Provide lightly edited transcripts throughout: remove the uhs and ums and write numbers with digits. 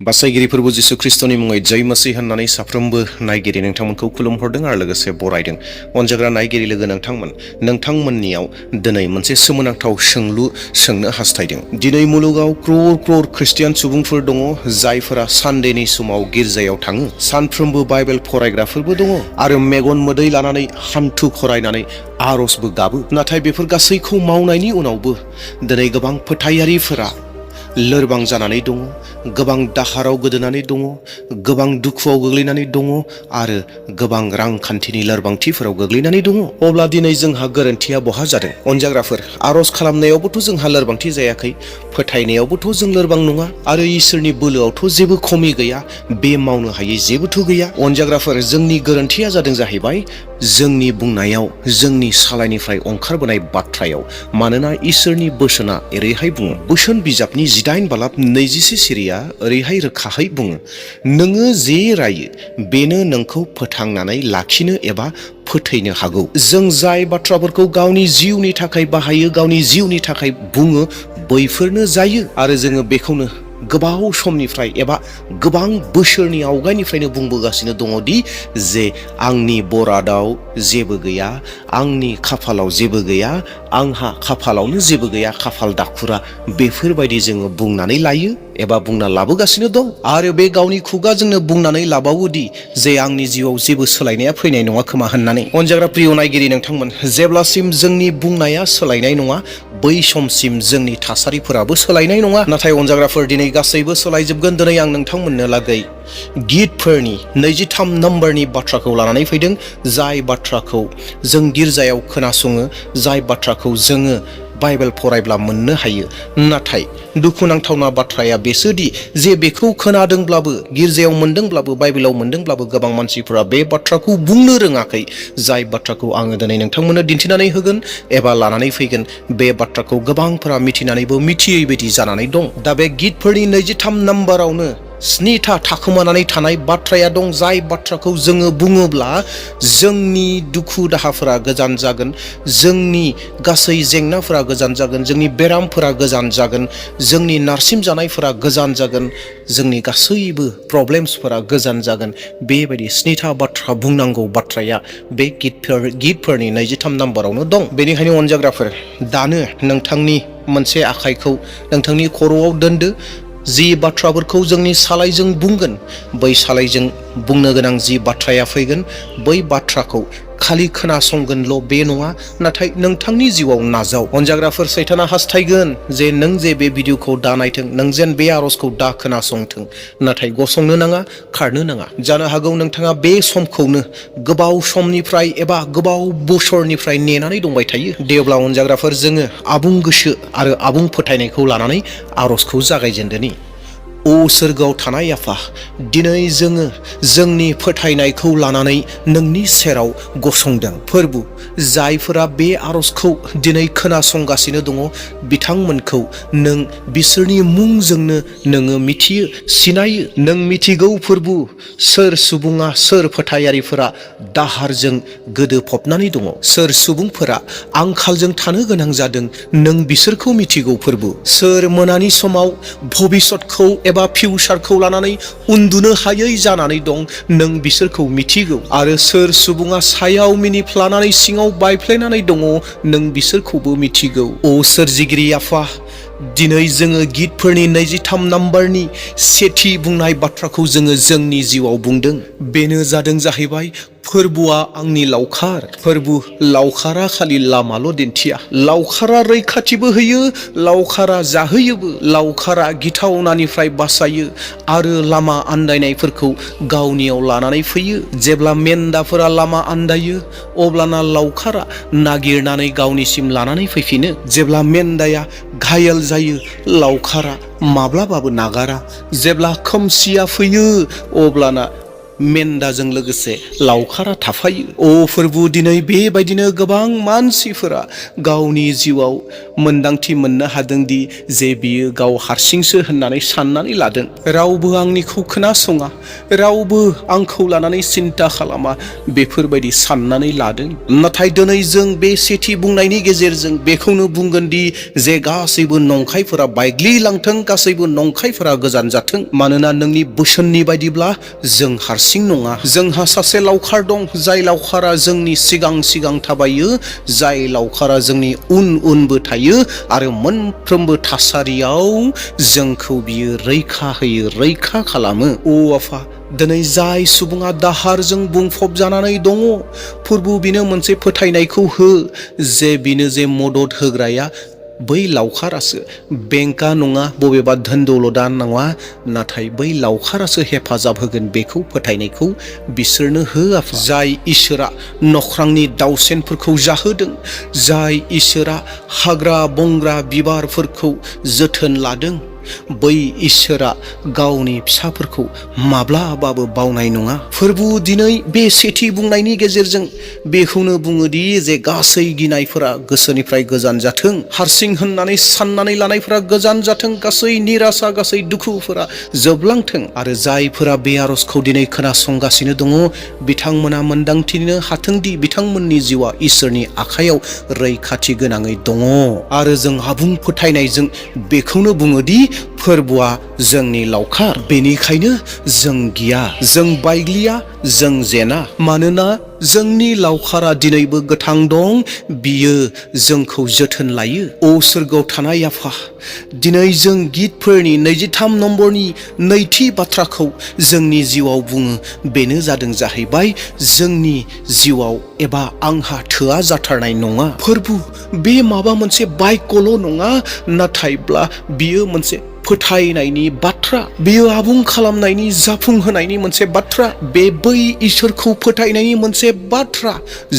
बासायगिरि फोरबो जिसु ख्रिस्टनि मुङै जय मसीह होननानै साफ्रोमबो नायगिरि नोंथांमोनखौ खुलुमहरदों आरो लोगोसे बरायदों। अनजाग्रा नायगिरि लोगो नोंथांमोननियाव दिनै मोनसे सोमोनांथाव सोंलु सोंनो हास्थायदों। दिनै मुलुगाव क्रर ख्रिस्टियान सुबुंफोर दङ जायफोरा सानदेनि समाव गिर्जायाव थाङो, सानफ्रोमबो बाइबेल फरायग्राफोरबो दङ आरो मेगन मोदै लानानै हान्थु खरायनानै आरजबो गाबो। नाथाय बेफोर गासैखौ मावनायनि उनावबो दिनै गोबां फोथायारिफोरा लोरबां जानानै दङ, गोबां दाहाराव गोदोनानै दङ, गोबां दुखुआव गोग्लैनानै दङ आरो गोबां रांखान्थिनि लोरबांथिफोराव गोग्लैनानै दङ। अब्ला दिनै जोंहा गोरोन्थिया बहा जादों? अनजाग्राफोर, आरज खालामनायावबोथ' जोंहा लोरबांथि जायाखै, फोथायनायावबोथ' जों लोरबां नङा आरो इसोरनि बोलोआवथ' जेबो खमि गैया, बे मावनो हायै जेबोथ' गैया। अनजाग्राफोर, जोंनि गोरोन्थिया जादों जाहैबाय जोंनि बुंनायाव, जोंनि सालायनिफ्राय ओंखारबोनाय बाथ्रायाव। मानोना इसोरनि बोसोना ओरैहाय बुङो, बोसोन बिजाबनि 8:24 सिरिया ओरैहाय रोखायै बुङो, नोङो जे रायो बेनो नोंखौ फोथांनानै लाखिनो एबा फोथैनो हागौ। जों जाय बाथ्राफोरखौ गावनि जिउनि थाखाय बाहायो, गावनि जिउनि थाखाय बुङो, बैफोरनो जायो। आरो जोङो बेखौनो गोबाव समनिफ्राय एबा गोबां बोसोरनि आवगायनिफ्रायनो बुंबोगासिनो दङदि जे आंनि बरादाव जेबो गैया, आंनि खाफालाव जेबो गैया, आंहा खाफालावनो जेबो गैया, खाफाल दाखुरा, बेफोरबायदि जोङो बुंनानै लायो एबा बुंना लाबोगासिनो दं। आरो बे गावनि खुगाजोंनो बुंनानै लाबावोदि जे आंनि जिउआव जेबो सोलायनाया फैनाय नङा खोमा होननानै। अनजाग्रा प्रिय नायगिरि नोंथांमोन, जेब्लासिम जोंनि बुंनाया सोलायनाय नङा, बै समसिम जोंनि थासारिफोराबो सोलायनाय नङा। नाथाय अनजाग्राफोर, दिनै गासैबो सोलायजोबगोन। दिनै आं नोंथांमोननो लागै गितफोरनि 23 नम्बरनि बाथ्राखौ लानानै फैदों, जाय बाथ्राखौ जों गिर्जायाव खोनासङो, जाय बाथ्राखौ जोङो बाइबेल फरायब्ला मोननो हायो। नाथाय दुखुनांथावना बाथ्राया बेसोदि जे बेखौ खोनादोंब्लाबो, गिर्जायाव मोनदोंब्लाबो, बाइबेलाव मोनदोंब्लाबो गोबां मानसिफोरा बे बाथ्राखौ बुंनो रोङाखै। जाय बाथ्राखौ आङो दिनै नोंथांमोननो दिन्थिनानै होगोन एबा लानानै फैगोन, बे बाथ्राखौ गोबांफोरा मिथिनानैबो मिथियै बायदि जानानै दं। दा बे गितफोरनि 23 नम्बरावनो 7था थाखोमानानै थानाय बाथ्राया दं, जाय बाथ्राखौ जोङो बुङोब्ला जोंनि दुखु दाहाफोरा गोजान जागोन, जोंनि गासै जेंनाफोरा गोजान जागोन, जोंनि बेरामफोरा गोजान जागोन, जोंनि नारसिम जानायफोरा गोजान जागोन, जोंनि गासैबो प्रब्लेम्सफोरा गोजान जागोन। बेबायदि 7था बाथ्रा बुंनांगौ बाथ्राया बे गितफोरनि 23 नम्बरावनो दं। बेनिखायनो अनजाग्राफोर, दानो नोंथांनि मोनसे आखाइखौ नोंथांनि खर'आव दोनदो। जि बाथ्राफोरखौ जोंनि सालायजों बुंगोन, बै सालायजों बुंनो गोनां जि बाथ्राया फैगोन, बै बाथ्राखौ खालि खोनासंगोनल' बे नङा, नाथाय नोंथांनि जिउआव नाजाव। अनजाग्राफोर, सैताना हास्थायगोन जे नों जे बे भिडिअखौ दा नायथों, नों जेन बे आरजखौ दा खोनासंथों, नाथाय गसंनो नाङा, खारनो नाङा। जानो हागौ नोंथाङा बे समखौनो गोबाव समनिफ्राय एबा गोबाव बोसोरनिफ्राय नेनानै दंबाय थायो। दे अब्ला अनजाग्राफोर, जोङो आबुं गोसो आरो आबुं फोथायनायखौ लानानै आरजखौ जागायजेनदोनि। ओ सोरगोआव थानाय आफा, दिनै जोङो जोंनि फोथायनायखौ लानानै नोंनि सेराव गसंदों। फोरबु, जायफोरा बे आरजखौ दिनै खोनासंगासिनो दङ, बिथांमोनखौ नों बिसोरनि मुंजोंनो नोङो मिथियो, सिनायो। नों मिथिगौ फोरबु, सोर सुबुङा, सोर फोथायारिफोरा दाहारजों गोदोफबनानै दङ, सोर सुबुंफोरा आंखालजों थानो गोनां जादों, नों बिसोरखौ मिथिगौ फोरबु। सोर मोनानि समाव भबिष्यतखौ एबा फिउचारखौ लानानै उन्दुनो हायै जानानै दं, नों बिसोरखौ मिथिगौ। आरो सोर सुबुङा सायाव मिनिफ्लानानै सिङाव बायफ्लेनानै दङ, नों बिसोरखौबो मिथिगौ। ओ सोरजिगिरि आफा, दिनै जोङो गितफोरनि 23 नम्बरनि 1थि बुंनाय बाथ्राखौ जोङो जोंनि जिउआव बुंदों। बेनो जादों जाहैबाय, फोरबुआ आंनि लावखार। फोरबु, लावखारा खालि लामाल' दिन्थिया, लावखारा रैखाथिबो होयो, लावखारा जाहोयोबो, लावखारा गिथावनानिफ्राय बासायो आरो लामा आन्दायनायफोरखौ गावनियाव लानानै फैयो। जेब्ला मेन्दाफोरा लामा आन्दायो, अब्लाना लावखारा नागिरनानै गावनिसिम लानानै फैफिनो। जेब्ला मेन्दाया घायल जायो, लावखारा माब्लाबाबो नागारा। जेब्ला खोमसिया फैयो, अब्लाना मेन्दाजों लोगोसे लावखारा थाफायो। अ फोरबु दिनै बेबायदिनो गोबां मानसिफोरा गावनि जिउआव मोन्दांथि मोननो हादोंदि जे बियो गाव हारसिंसो होननानै साननानै लादों। रावबो आंनिखौ खोनासङा, रावबो आंखौ लानानै सिन्ता खालामा, बेफोरबायदि साननानै लादों। नाथाय दिनै जों बे सेथि बुंनायनि गेजेरजों बेखौनो बुंगोन दि जे गासैबो नंखायफोरा बायग्लिलांथों, गासैबो नंखायफोरा गोजान जाथों। मानोना नोंनि बोसोननि बायदिब्ला जों हारसिं नङा। जोंहा सासे लावखार दं, जाय लावखारा जोंनि सिगां सिगां थाबायो, जाय लावखारा जोंनि उन उनबो थायो आरो मोनफ्रोमबो थासारियाव जोंखौ बियो रैखा होयो, रैखा खालामो। अ आफा, दिनै जाय सुबुङा दाहारजों बुंफब जानानै दङ, फोरबु बिनो मोनसे फोथायनायखौ हो जे बिनो जे मदद होग्राया बै लावखारासो, बेंकआ नङा, बबेबा धोन दौलदा नङा, नाथाय बै लावखारासो हेफाजाब होगोन। बेखौ फोथायनायखौ बिसोरनो हो आफा। जाय इसोरा नख्रांनि दाउसेनफोरखौ जाहोदों, जाय इसोरा हाग्रा बंग्रा बिबारफोरखौ जोथोन लादों, बै इसोरा गावनि फिसाफोरखौ माब्लाबाबो बावनाय नङा। फोरबु दिनै बे सेथि बुंनायनि गेजेरजों बेखौनो बुङोदि जे गासै गिनायफोरा गोसोनिफ्राय गोजान जाथों, हारसिं होननानै साननानै लानायफोरा गोजान जाथों, गासै निराशा, गासै दुखुफोरा जोबलांथों। आरो जायफोरा बे आरजखौ दिनै खोनासंगासिनो दङ, बिथांमोना मोन्दांथिनो हाथोंदि बिथांमोननि जिउआ इसोरनि आखायाव रैखाथि गोनाङै दङ। आरो जों आबुं फोथायनायजों बेखौनो बुङोदि फोरबुआ जोंनि लावखार, बेनिखायनो जों गिया, जों बायग्लिया, जों जेना। मानोना जोंनि लावखारा दिनैबो गोथां दं, बियो जोंखौ जोथोन लायो। अ सोरगोआव थानाय आफा, दिनै जों गितफोरनि 23 नम्बरनि नैथि बाथ्राखौ जोंनि जिउआव बुङो। बेनो जादों जाहैबाय जोंनि जिउआव एबा आंहा थोआ जाथारनाय नङा। फोरबु बे माबा मोनसे बायकल' नङा, नाथायब्ला बियो मोनसे फोथायनायनि बाथ्रा। बेयो आबुं खालामनायनि, जाफुंहोनायनि मोनसे बाथ्रा। बे बै इसोरखौ फोथायनायनि मोनसे बाथ्रा,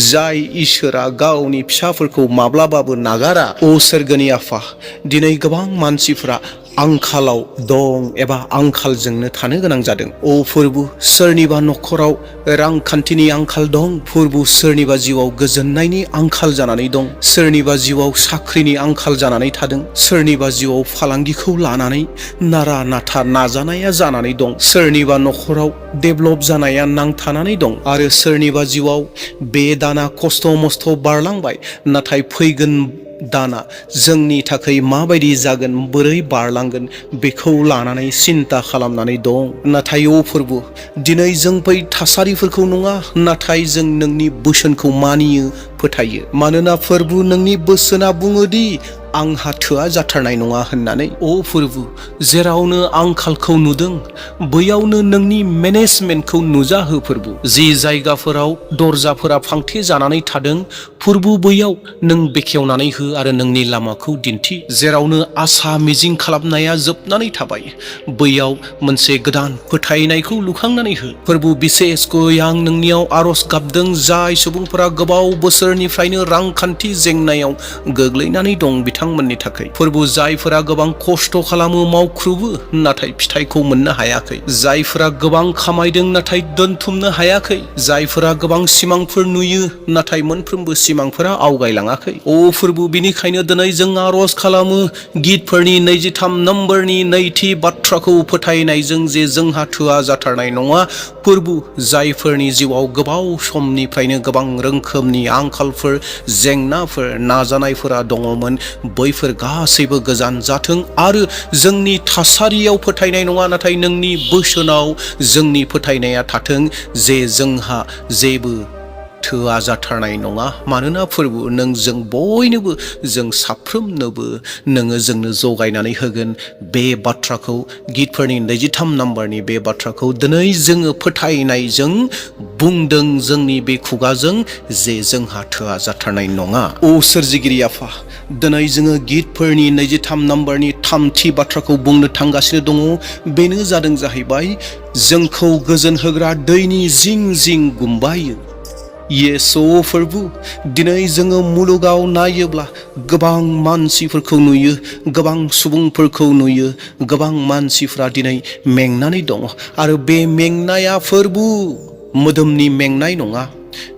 जाय इसोरा गावनि फिसाफोरखौ माब्लाबाबो नागारा। अ सोरगोनि आफा, दिनै गोबां मानसिफोरा आंखालाव दं एबा आंखालजोंनो थानो गोनां जादों। अ फोरबु, सोरनिबा न'खराव रांखान्थिनि आंखाल दं। फोरबु, सोरनिबा जिउआव गोजोननायनि आंखाल जानानै दं, सोरनिबा जिउआव साख्रिनि आंखाल जानानै थादों, सोरनिबा जिउआव फालांगिखौ लानानै नारा नाथा नाजानाया जानानै दं, सोरनिबा न'खराव डेभेलप जानाया नांथानानै दं, आरो सोरनिबा जिउआव बे दाना खस्थ' मस्थ' बारलांबाय, नाथाय फैगोन दाना जोंनि थाखाय माबायदि जागोन, बोरै बारलांगोन, बेखौ लानानै सिन्ता खालामनानै दं। नाथाय अ फोरबु, दिनै जों बै थासारिफोरखौ नङा, नाथाय जों नोंनि बोसोनखौ मानियो, फोथायो। मानोना फोरबु, नोंनि बोसोना बुङोदि आंहा थोआ जाथारनाय नङा होननानै। अ फोरबु, जेरावनो आंखालखौ नुदों, बैयावनो नोंनि मेनेजमेन्टखौ नुजाहो फोरबु। जि जायगाफोराव दरजाफोरा फांथे जानानै थादों, फोरबु, बैयाव नों बेखेवनानै हो आरो नोंनि लामाखौ दिन्थि। जेरावनो आसा मिजिं खालामनाया जोबनानै थाबाय, बैयाव मोनसे गोदान फोथायनायखौ लुखांनानै हो फोरबु। बिसेसकय आं नोंनियाव आरज गाबदों, जाय सुबुंफोरा गोबाव बोसोरनिफ्रायनो रांखान्थि जेंनायाव गोग्लैनानै दं, बिथांमोननि थाखाय। फोरबु, जायफोरा गोबां खस्थ' खालामो, मावख्रुबो, नाथाय फिथाइखौ मोननो हायाखै, जायफोरा गोबां खामायदों नाथाय दोनथुमनो हायाखै, जायफोरा गोबां सिमांफोर नुयो नाथाय मोनफ्रोमबो सिमांफोरा आवगायलाङाखै। अ फोरबु, बिनिखायनो दिनै जों आरज खालामो, गितफोरनि 23 नम्बरनि नैथि बाथ्राखौ फोथायनायजों जे जोंहा थोआ जाथारनाय नङा। फोरबु, जायफोरनि जिउआव गोबाव समनिफ्रायनो गोबां रोखोमनि आंखालफोर, जेंनाफोर, नाजानायफोरा दङमोन, बैफोर गासैबो गोजान जाथों। आरो जोंनि थासारियाव फोथायनाय नङा, नाथाय नोंनि बोसोनाव जोंनि फोथायनाया थाथों जे जोंहा जेबो थोआ जाथारनाय नङा। मानोना फोरबु, नों जों बयनोबो, जों साफ्रोमनोबो नोङो जोंनो जगायनानै होगोन। बे बाथ्राखौ, गितफोरनि 23 नम्बरनि बे बाथ्राखौ दिनै जोङो फोथायनायजों बुंदों जोंनि बे खुगाजों जे जोंहा थोआ जाथारनाय नङा। अ सोरजिगिरि आफा, दिनै जोङो गितफोरनि 23 नम्बरनि थामथि बाथ्राखौ बुंनो थांगासिनो दङ। बेनो जादों जाहैबाय, जोंखौ गोजोन होग्रा दैनि जिं जिं गुमबायो। येस फोरबु दिनै जोङो मुलुगाव नायोब्ला गोबां मानसिफोरखौ नुयो, गोबां सुबुंफोरखौ नुयो, गोबां मानसिफ्रा दिनै मेंनानै दङ आरो बे मेंनाया फोरबु मोदोमनि मेंनाय नङा।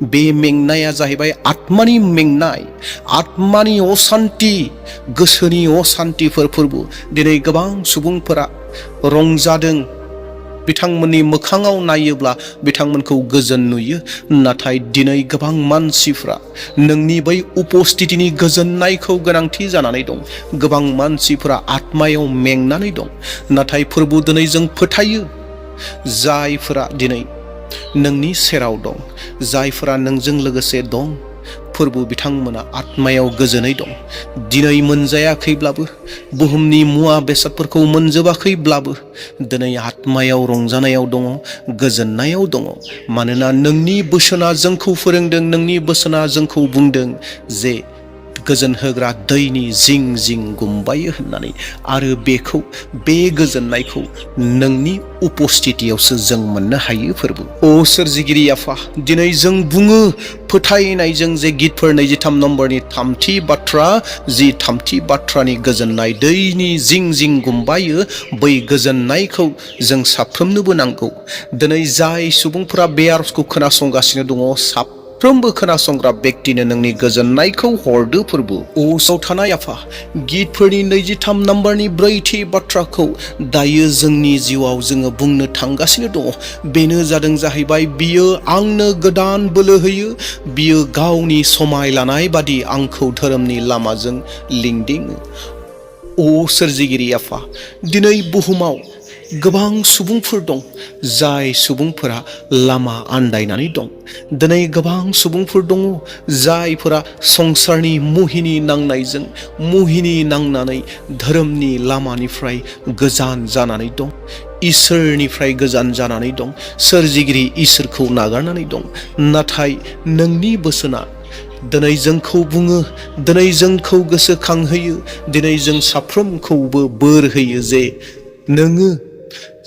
बे मेंनाया जाहैबाय आत्मानि मेंनाय, आत्मानि असान्ति, गोसोनि असान्तिफोर फोरबु। दिनै गोबां सुबुंफोरा रंजादों, बिथांमोननि मोखाङाव नायोब्ला बिथांमोनखौ गोजोन नुयो, नाथाय दिनै गोबां मानसिफ्रा नोंनि बै उपस्थितिनि गोजोननायखौ गोनांथि जानानै दं। गोबां मानसिफ्रा आत्मायाव मेंनानै दं, नाथाय फोरबु दिनै जों फोथायो जायफोरा दिनै नोंनि सेराव दं, जायफोरा नोंजों लोगोसे दं, फोरबु बिथांमोना आत्मायाव गोजोनै दं। दिनै मोनजायाखैब्लाबो, बुहुमनि मुवा बेसादफोरखौ मोनजोबाखैब्लाबो दिनै आत्मायाव रंजानायाव दङ, गोजोननायाव दङ। मानोना नोंनि बोसोना जोंखौ फोरोंदों, नोंनि बोसोना जोंखौ बुंदों जे गोजोन होग्रा दैनि जिं जिं गुमबायो होननानै, आरो बे गोजोननायखौ नोंनि उपस्थितियावसो जों मोननो हायो फोरबु। ओ सोरजिगिरि आफा, दिनै जों बुङो फोथायनायजों जे गितफोर 23 नम्बरनि थामथि बाथ्रा, जि थामथि बाथ्रानि गोजोननाय दैनि जिं जिं गुमबायो, बै गोजोननायखौ जों साफ्रोमनोबो नांगौ। दिनै जाय सुबुंफोरा बे आरजखौ खोनासंगासिनो दङ, साफ्रोमबो खोनासंग्रा बेक्तिनो नोंनि गोजोननायखौ हरदो फोरबु। असाव थानाय आफा, गितफोरनि 23 नम्बरनि ब्रैथि बाथ्राखौ दायो जोंनि जिउआव जोङो बुंनो थांगासिनो दङ। बेनो जाहैबाय बियो आंनो गोदान बोलो होयो, बियो गावनि समाय लानाय बादि आंखौ धोरोमनि लामाजों लिंदिङो। ओ सोरजिगिरि आफा, दिनै बुहुमाव गोबां सुबुंफोर दं जाय सुबुंफोरा लामा आन्दायनानै दं। दिनै गोबां सुबुंफोर दङ जायफोरा संसारनि मुहिनि नांनायजों मुहिनि नांनानै धोरोमनि लामानिफ्राय गोजान जानानै दं, इसोरनिफ्राय गोजान जानानै दं, सोरजिगिरि इसोरखौ नागारनानै दं। नाथाय नोंनि बोसोना दिनै जोंखौ बुङो, दिनै जोंखौ गोसोखांहोयो, दिनै जों साफ्रोमखौबो बोर होयो जे नोङो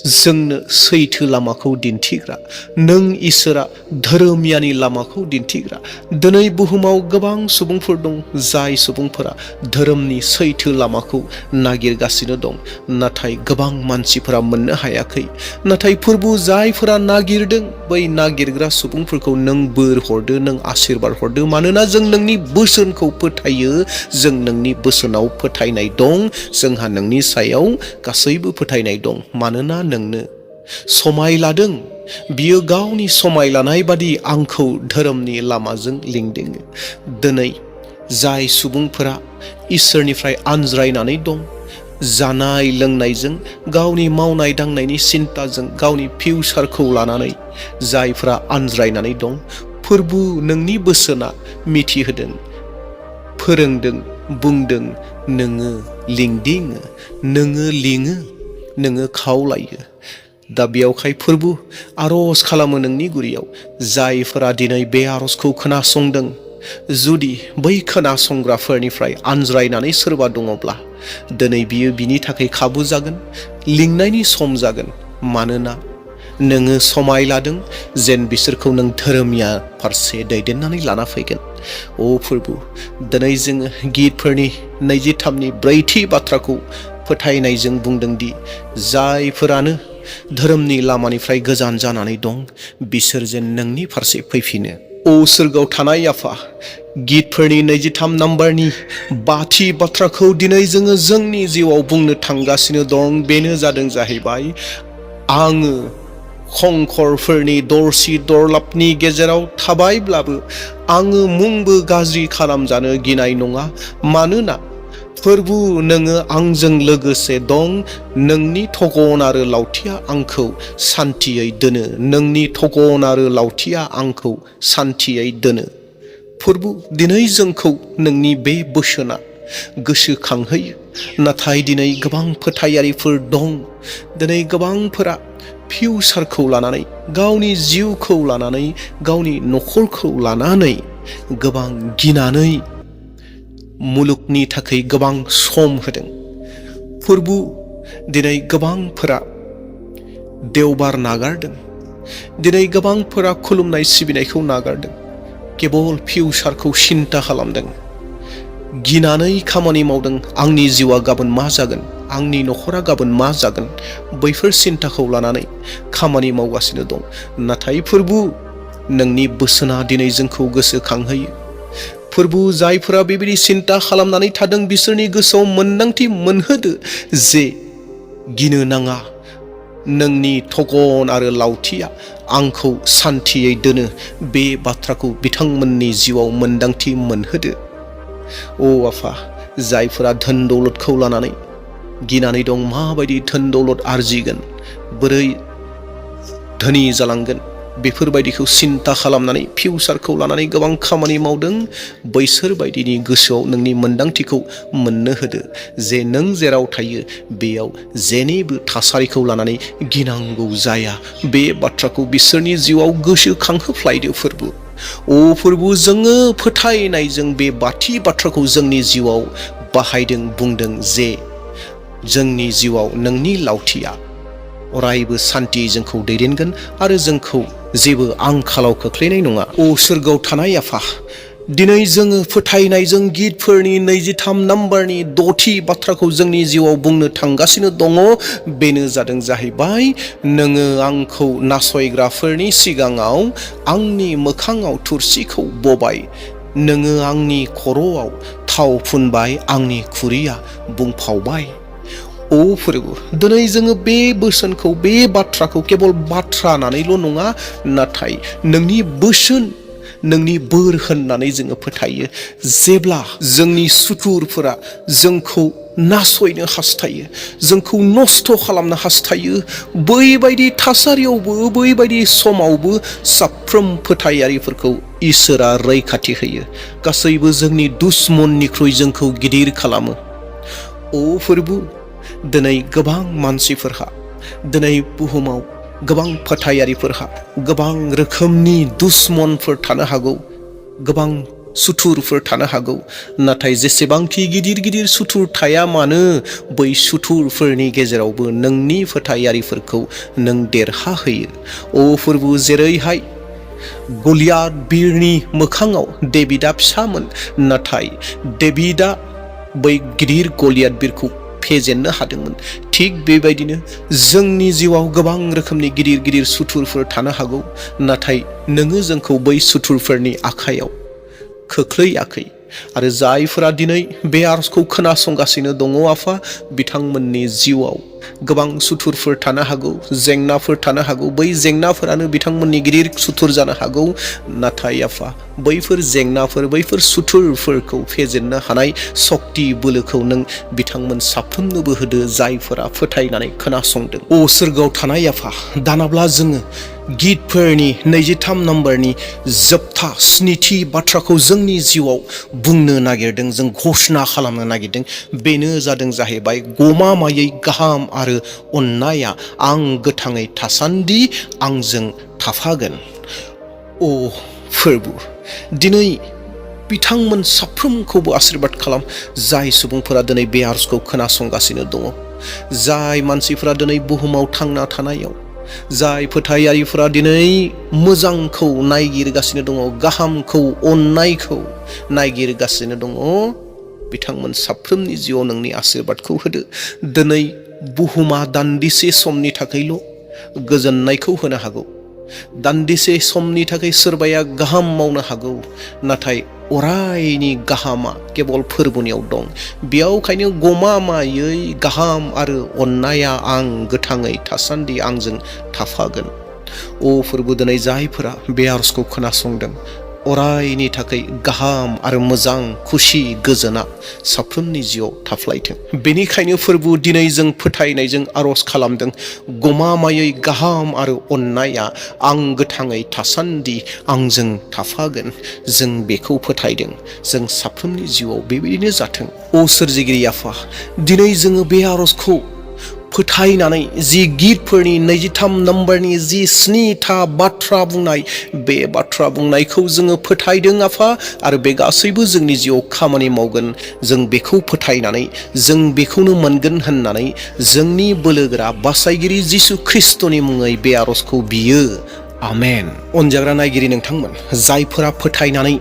जोंनो सैथो लामाखौ दिन्थिग्रा, नों इसोरा धोरोमियानि लामाखौ दिन्थिग्रा। दिनै बुहुमाव गोबां सुबुंफोर दं जाय सुबुंफोरा धोरोमनि सैथो लामाखौ नागिरगासिनो दं, नाथाय गोबां मानसिफोरा मोननो हायाखै। नाथाय फोरबु जायफोरा नागिरदों, बै नागिरग्रा सुबुंफोरखौ नों बोर हरदो, नों आशीर्बाद हरदो। मानोना जों नोंनि बोसोनखौ फोथायो, जों नोंनि बोसोनाव फोथायनाय दं, जोंहा नोंनि सायाव गासैबो फोथायनाय दं। मानोना नोंनो समाय लादों, बियो गावनि समाय लानाय बादि आंखौ धोरोमनि लामाजों लिंदिङो। दिनै जाय सुबुंफोरा इसोरनिफ्राय आनज्रायनानै दं, जानाय लोंनायजों, गावनि मावनाय दांनायनि सिन्ताजों, गावनि फिउचारखौ लानानै जायफ्रा आनज्रायनानै दं, फोरबु नोंनि बोसोना मिथिहोदों, फोरोंदों, बुंदों, नोङो लिंदिङो, नोङो लिङो, नोङो खावलायो। दा बेयावखाय फोरबु आरज खालामो नोंनि गुरियाव, जायफोरा दिनै बे आरजखौ खोनासंदों, जुदि बै खोनासंग्राफोरनिफ्राय आनज्रायनानै सोरबा दङब्ला दिनै बियो बिनि थाखाय खाबु जागोन, लिंनायनि सम जागोन। मानोना नोङो समाय लादों जेन बिसोरखौ नों धोरोमिया फारसे दैदेननानै लाना फैगोन। ओ फोरबु, दिनै जोङो गितफोरनि 23नि ब्रैथि बाथ्राखौ फोथायनायजों बुंदोंदि जायफोरानो धोरोमनि लामानिफ्राय गोजान जानानै दं, बिसोर जेन नोंनि फारसे फैफिनो। ओ सोरगोआव थानाय आफा, गितफोरनि 23 नम्बरनि 5थि बाथ्राखौ दिनै जोङो जोंनि जिउआव बुंनो थांगासिनो दं। बेनो जाहैबाय आङो खंखरफोरनि दरसि दरलाबनि गेजेराव थाबायब्लाबो आङो मुंबो गाज्रि खालामजानो गिनाय नङा। मानोना फोरबु नोङो आंजों लोगोसे दं, नोंनि थगन आरो लावथिया आंखौ सान्थियै दोनो, नोंनि थगन आरो लावथिया आंखौ सान्थियै दोनो। फोरबु दिनै जोंखौ नोंनि बे बोसोना गोसोखांहोयो। नाथाय दिनै गोबां फोथायारिफोर दं, दिनै गोबांफोरा फिउचारखौ लानानै, गावनि जिउखौ लानानै, गावनि न'खरखौ लानानै गोबां गिनानै मुलुगनि थाखाय गोबां सम होदों। फोरबु दिनै गोबांफोरा देवबार नागारदों, दिनै गोबांफोरा खुलुमनाय सिबिनायखौ नागारदों, केबल फिउचारखौ सिन्ता खालामदों, गिनानै खामानि मावदों। आंनि जिउआ गाबोन मा जागोन, आंनि न'खरा गाबोन मा जागोन, बैफोर सिन्ताखौ लानानै खामानि मावगासिनो दं। नाथाय फोरबु, नोंनि बोसोना दिनै जोंखौ गोसोखांहोयो। फोरबु, जायफोरा बेबायदि सिन्ता खालामनानै थादों बिसोरनि गोसोआव मोन्दांथि मोनहोदो जे गिनो नाङा, नोंनि थगन आरो लावथिया आंखौ सान्थियै दोनो। बे बाथ्राखौ बिथांमोननि जिउआव मोन्दांथि मोनहोदो। आफा, जायफोरा धोन दौलतखौ लानानै गिनानै दं, माबायदि धोन दौलत आरजिगोन, बोरै धोनि जालांगोन, बेफोरबायदिखौ सिन्ता खालामनानै फिउचारखौ लानानै गोबां खामानि मावदों, बैसोर बायदिनि गोसोआव नोंनि मोन्दांथिखौ मोननो होदो जे नों जेराव थायो बेयाव जेनिबो थासारिखौ लानानै गिनांगौ जाया। बे बाथ्राखौ बिसोरनि जिउआव गोसोखांहोफ्लायदो फोरबु। फोरबु, जोङो फोथायनायजों बे बाथ्राखौ जोंनि जिउआव बाहायदों, बुंदों जे जोंनि जिउआव नोंनि लावथिया अरायबो सान्थि जोंखौ दैदेनगोन आरो जोंखौ जेबो आंखालाव खोख्लैनाय नङा। सोरगोआव थानाय आफा, दिनै जोङो फोथायनायजों गितफोरनि 23 नम्बरनि 6थि बाथ्राखौ जोंनि जिउआव बुंनो थांगासिनो दङ। बेनो जाहैबाय, नोङो आंखौ नासयग्राफोरनि सिगाङाव आंनि मोखाङाव थुरसिखौ बबाय, नोङो आंनि खर'आव थाव फुनबाय, आंनि खुरिया बुंफावबाय। फोरबु, दिनै जोङो बे बोसोनखौ, बे बाथ्राखौ केबल बाथ्रा होननानैल' नङा, नाथाय नोंनि बोसोन, नोंनि बोर होननानै जोङो फोथायो। जेब्ला जोंनि सुथुरफोरा जोंखौ नासयनो हास्थायो, जोंखौ नस्थ' खालामनो हास्थायो, बैबायदि थासारियावबो, बैबायदि समावबो साफ्रोम फोथायारिफोरखौ इसोरा रैखाथि होयो। गासैबो जोंनि दुश्मननिख्रुइ जोंखौ गिदिर खालामो। फोरबु, दिनै गोबां मानसिफोरहा, दिनै बुहुमाव गोबां फोथायारिफोरहा गोबां रोखोमनि दुश्मनफोर थानो हागौ, गोबां सुथुरफोर थानो हागौ। नाथाय जेसेबांखि गिदिर सुथुर थाया मानो, बै सुथुरफोरनि गेजेरावबो नोंनि फोथायारिफोरखौ नों देरहाहोयो। फोरबु, जेरैहाय गलियात बिरनि मोखाङाव डेभिडआ फिसामोन, नाथाय डेभिडआ बै गिदिर गलियात बिरखौ फेजेननो हादोंमोन। थिग बेबायदिनो जोंनि जिउआव गोबां रोखोमनि गिदिर सुथुरफोर थानो हागौ, नाथाय नोङो जोंखौ बै सुथुरफोरनि आखायाव खोख्लैयाखै। आरो जायफोरा दिनै बे आरजखौ खोनासंगासिनो दङ आफा, बिथांमोननि जिउआव गोबां सुथुरफोर थानो हागौ, जेंनाफोर थानो हागौ। बै जेंनाफोरानो बिथांमोननि गिदिर सुथुर जानो हागौ। नाथाय आफा, बैफोर जेंनाफोर, बैफोर सुथुरफोरखौ फेजेननो हानाय सक्ति बोलोखौ नों बिथांमोन साफ्रोमनोबो होदो, जायफोरा फोथायनानै खोनासंदों। सोरगोआव थानाय आफा, दानाब्ला जोङो गितफोरनि 23 नम्बरनि जोबथा 7थि बाथ्राखौ जोंनि जिउआव बुंनो नागिरदों, जों घोषणा खालामनो नागिरदों। बेनो जाहैबाय, गमामायै गाहाम आरो अननाया आं गोथाङै थासान्दि आंजों थाफागोन। फोरबु, दिनै बिथांमोन साफ्रोमखौबो आशीर्बाद खालाम, जाय सुबुंफोरा दिनै बे आरजखौ खोनासंगासिनो दङ, जाय मानसिफोरा दिनै बुहुमाव थांना थानायाव, जाय फोथायारिफोरा दिनै मोजांखौ नायगिरगासिनो दङ, गाहामखौ, अननायखौ नायगिरगासिनो दङ, बिथांमोन साफ्रोमनि जिउआव नोंनि आशीर्बादखौ होदो। दिनै बुहुमा दान्दिसे समनि थाखायल' गोजोननायखौ होनो हागौ, दान्दिसे समनि थाखाय सोरबाया गाहाम मावनो हागौ, नाथाय अरायनि गाहामा केबल फोरबुनियाव दं। बेयावखायनो गमामायै गाहाम आरो अननाया आं गोथाङै थासान्दि आंजों थाफागोन। फोरबु, दिनै जायफोरा बे आरजखौ खोनासंदों, अरायनि थाखाय गाहाम आरो मोजां खुसि गोजोना साफ्रोमनि जिउआव थाफ्लायथों। बेनिखायनो फोरबु, दिनै जों फोथायनायजों आरज खालामदों, गमामायै गाहाम आरो अननाया आं गोथाङै थासान्दि आंजों थाफागोन। जों बेखौ फोथायदों, जों साफ्रोमनि जिउआव बेबायदिनो जाथों। सोरजिगिरि आफा, दिनै जोङो बे आरजखौ फोथायनानै जि गितफोरनि 23 नम्बरनि जि 7था बाथ्रा बुंनाय, बे बाथ्रा बुंनायखौ जोङो फोथायदों आफा, आरो बे गासैबो जोंनि जिउआव खामानि मावगोन। जों बेखौ फोथायनानै, जों बेखौनो मोनगोन होननानै जोंनि बोलोगोरा बासायगिरि जिसु ख्रिस्टनि मुङै बे आरजखौ बियो आमेन। अनजाग्रा नायगिरि नोंथांमोन, जायफोरा फोथायनानै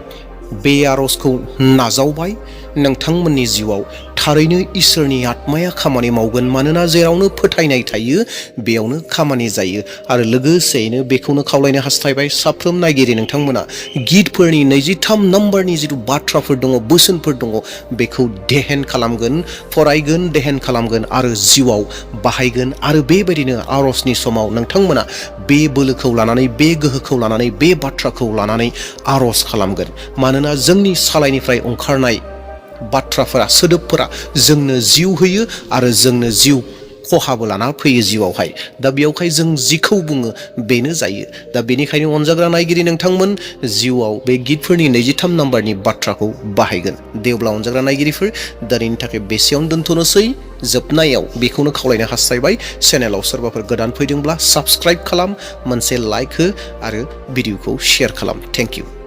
बे आर'जखौ नाजावबाय, नोंथांमोननि जिउआव थारैनो इसोरनि आत्माया खामानि मावगोन। मानोना जेरावनो फोथायनाय थायो बेयावनो खामानि जायो। आरो लोगोसेयैनो बेखौनो खावलायनो हास्थायबाय साफ्रोम नायगिरि नोंथांमोना गितफोरनि 23 नम्बरनि जिथु बाथ्राफोर दङ, बोसोनफोर दङ, बेखौ देहेन खालामगोन, फरायगोन, देहेन खालामगोन आरो जिउआव बाहायगोन। आरो बेबायदिनो आर'जनि समाव नोंथांमोना बे बोलोखौ लानानै, बे गोहोखौ लानानै, बे बाथ्राखौ लानानै आर'ज खालामगोन। मानोना जोंनि सालायनिफ्राय ओंखारनाय बाथ्राफोरा, सोदोबफोरा जोंनो जिउ होयो आरो जोंनो जिउ खहाबो लाना फैयो जिउआवहाय। दा बेयावहाय जों जिखौ बुङो बेनो जायो। दा बेनिखायनो अनजाग्रा नायगिरि नोंथांमोन, जिउआव बे गितफोरनि 23 नम्बरनि बाथ्राखौ बाहायगोन। दे अब्ला अनजाग्रा नायगिरिफोर, दिनैनि थाखाय बेसेयावनो दोनथ'नोसै। जोबनायाव बेखौनो खावलायनो हास्थायबाय, चेनेलाव सोरबाफोर गोदान फैदोंब्ला साबस्क्राइब खालाम, मोनसे लाइक हो आरो भिडिअखौ शेयार खालाम। Thank you.